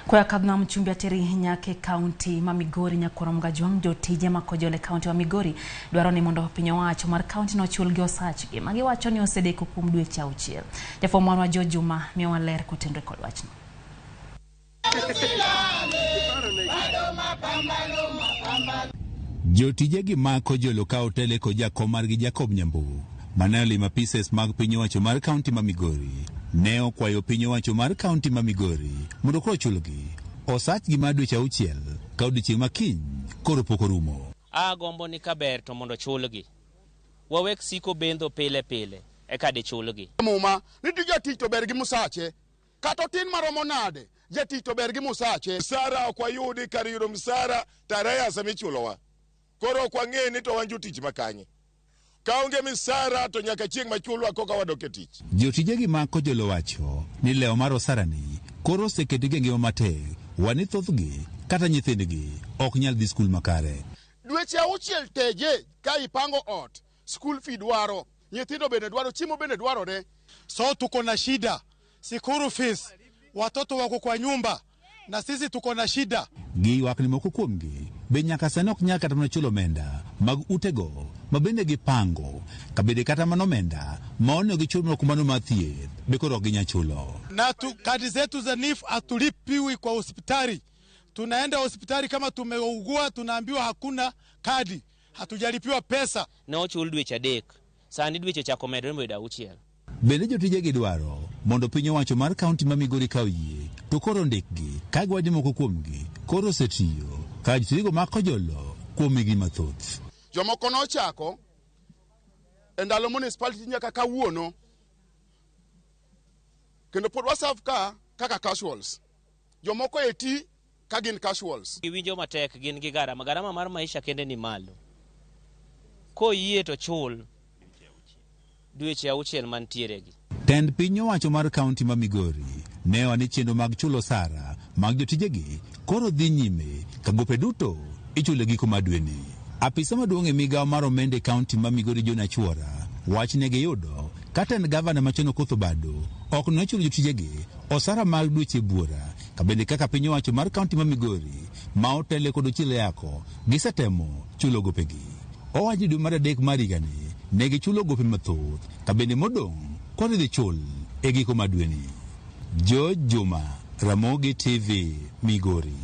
Koya kadh nam chumbi ateri nyaka e kaunti ma Migori. Nyakwar Mgajwang' jotije ma Kojolo e kaunti ma Migori dwaro ni mondo piny owacho mar kaunti no ochulgi osachgi ma giwacho ni osedeko kuom dweche 6. Jafwambo marwa George Juma miyowa ler kotenore kod wachno. Jotijegi ma Kojolo ka otele kod jakom margi Jacob Nyambu mane olimo apises mag piny owacho mar kaunti ma Migori ne okwayo piny owacho mar kaunti ma Migori mondo koro ochulgi osachgi mar dweche 6 ka odiechieng' ma kiny koro pok orumo. Agombo ni kaber to mondo chulgi. Wawek siko bendho pile pile eka dichulgi. Muma ni jatich to ber gi musache. Kata otin maromo nade, jatich to ber gi musache. Msara ok wayudi, kar yudo msara to arrears ema ichulowa. Koro ok wang'e ni to wan jotich makanye. Ka onge misara to nyaka chieng' machulwa koka wadok e tich. Jotijegi ma Kojolo wacho ni lewo mar osarani koro oseketgi e ngima matek, wani thothgi kata nyithindgi ok nyal dhi skul makare. Dweche 6 teje ka ipango ot, school fee dwaro, nyithindo bende dwaro, chiemo bende dwarore. So tuko na shida, school fees, watoto wako kwa nyumba na sisi tuko na shida. Giywak ni moko kuomgi be nyaka sani ok nyal kata mana chulo omenda mag utego ma bende gipango, ka bende kata mana omenda ma onego gichul mana kumano mar thieth be koro ok ginyal chulo. Na kadi zetu za NHIF hatulipiwi kwa hospitali. Tunaenda hospitali kama tumeugua, tunaambiwa hakuna kadi, hatujalipiwa pesa. Ne ochul dweche 3, sani dweche ochako medore mobedo 6. Bende jotijegi dwaro mondo piny owacho mar kaunti ma Migori ka oyie to koro ndikgi ka giwacho moko kuomgi koro osetiyo ka jotijego ma Kojolo kuom higni mathoth. Jomoko nochako e ndalo municipality nyaka kawuono, kendo pod waserve ka kaka casuals. Jomoko e ti ka gin casuals. Giwinjo matek, gin gi garama. Garama mar maisha kende ni malo. Koyie to chul dweche 6 mantiere gi. Tend piny owacho mar kaunti ma Migori ne oa ni chenro mag chulo osara mag jotijegi koro dhi nyime ka gope duto ichulo e giko mar dweni. Apisa maduong' e migawo mar omenda e kaunti ma Migori John Achuora wach ne giyudo ka tend gavana machon Okoth Obado ok nochulo jotijegi osara mag dweche buora ka bende kaka piny owacho mar kaunti ma Migori ma otele kod Ochilo Yako gisetemo chulo gopegi. Owacho ni dwe mar 3 mar higani ne gichulo gope mathoth ka bende modong' koro idhi chul e giko mar dweni. George Juma, Ramogi TV, Migori.